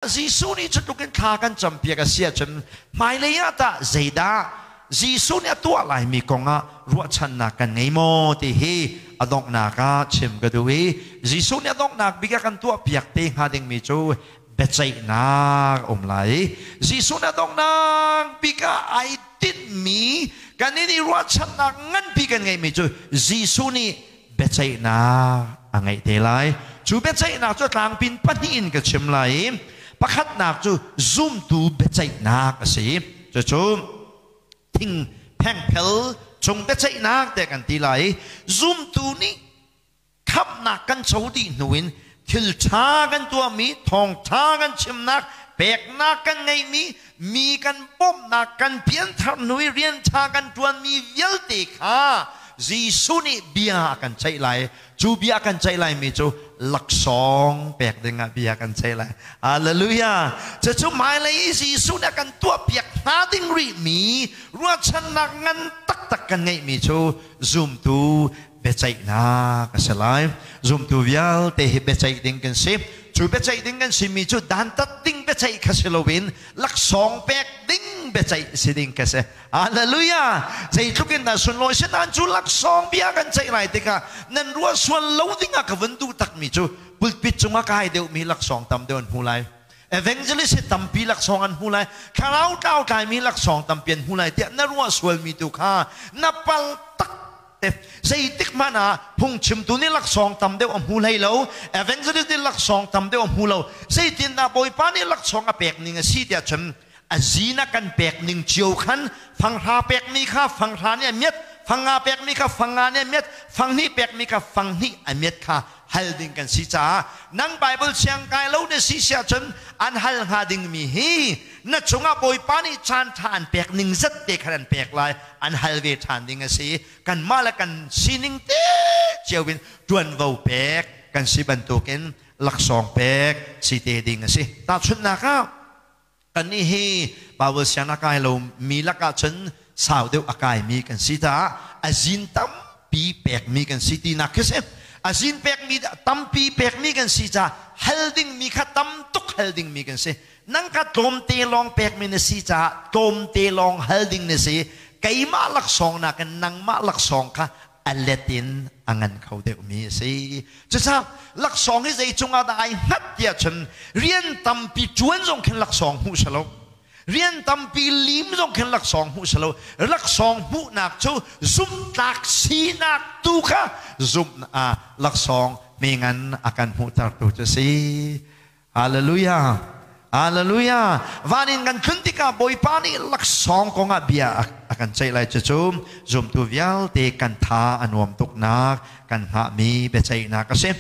Jesuh nih cu tluk in thla kan campiak a si ahcun, hmailei ah tah zeidah Jesuh nih a tuah laimi kong ah ruahchannak kan ngei maw ti hi a donghnak ah chim ka duh i, Jesuh nih a donghnak bik a kan tuahpiak te hnga dingmi cu biaceihnak um lai. Jesuh nih a donghnak bik ah ai tinhmi, kan i ruahchannak nganpi kan ngeihmi cu Jesuh nih biaceihnak a ngeih te lai. Cu biaceihnak cu tlangpin pahnih in ka chim lai i, pakhatnak cu zumtu biaceihnak a si. Cucu thing phengphel cung biaceihnak te kan ti lai. Zumtu nih khamhnak kan co dih hnu in thil ṭha kan tuahmi, thawngṭha kan chimnak, peknak kan ngeihmi, mi kan bawmhnak, kan pianthar hnu i rian ṭha kan ṭuanmi vialte kha Jesuh nih bia a kan ceih lai. Cu bia kan ceih laimi cu laksawng pek dingah bia kan ceih lai. Hallelujah! Cucu hmailei i Jesuh nih a kan tuahpiak hnga ding rihmi ruahchannak ngan taktak kan ngeihmi cu zumtu biaceihnak a si lai. Zumtu vialte hi biaceih ding kan si. Cu biaceih ding kan simi cu dantat ding biaceih kha si loin laksawng pek ding biaceih si ding kha si. Hallelujah! Zeitluk in dah sunlawi si nan cu laksawng bia kan ceih lai tikah nan ruah sual lo dingah ka vun duh takmi cu pulpit cungah kai deuhmi laksawng tam deuh an hmu lai. Evangelist hi tampi laksawng an hmu lai. Thlarau tlau tlaimi laksawng tampi an hmu lai tiah na ruah sualmi tu kha na pal tak te. Zeitik hmanh ah phungchimtu nih laksawng tam deuh a hmu hlei lo, evangelist nih laksawng tam deuh a hmu lo. Zeitindah Bawipa nih laksawng a pek ning a si tiah cun, a zin a kan pek ning cio khan, fanghra pekmi kha fanghra nih a miat, fanga pekmi kha fanga nih a miat, fanghnih pekmi kha fanghnih a miat kha hal ding kan si caah, nang Bible siang kai lo na si siah cun an hal hnga dingmi hi na cungah Bawipa nih caan ṭha an pek ning zat te khan an pek lai, an hal ve ṭhan ding a si. Kanmah le kan sining te cio in ṭuanvo pek kan si bantukin laksawng pek si te ding a si. Tahchunhnak ah, kannih hi Bible siang a kai lo mi lakah cun sau deuh a kaimi kan si caah a zin tampi pekmi kan si tinak khi si. A zin pekmi tampi pekmi kan si caah hal dingmi kha tam tuk hal dingmi kan si. Nang kha tlawmte lawng pekmi na si caah tlawmte lawng hal ding na si. Keimah laksawng nakin nangmah laksawng kha a let in a ngan kho deuhmi a si. Cucaah laksawng hi zei cungah dah ai hngat tiah cun, rian tampi ṭuan zong khin laksawng hmuh si lo. Rian tampi lim zong khin laksawng hmuh si lo. Laksawng hmuhnak cu zumhtlak sinak tu kha zumh laksawng hme ngan a kan hmuhtertu cu si. Hallelujah. Hallelujah. Van in kan tlun tikah Bawipa nih laksawng kong ah bia a kan ceih lai. Cucu zumtu vialte kan tha a nuam tuknak, kan hngahmi biaceihnak a si.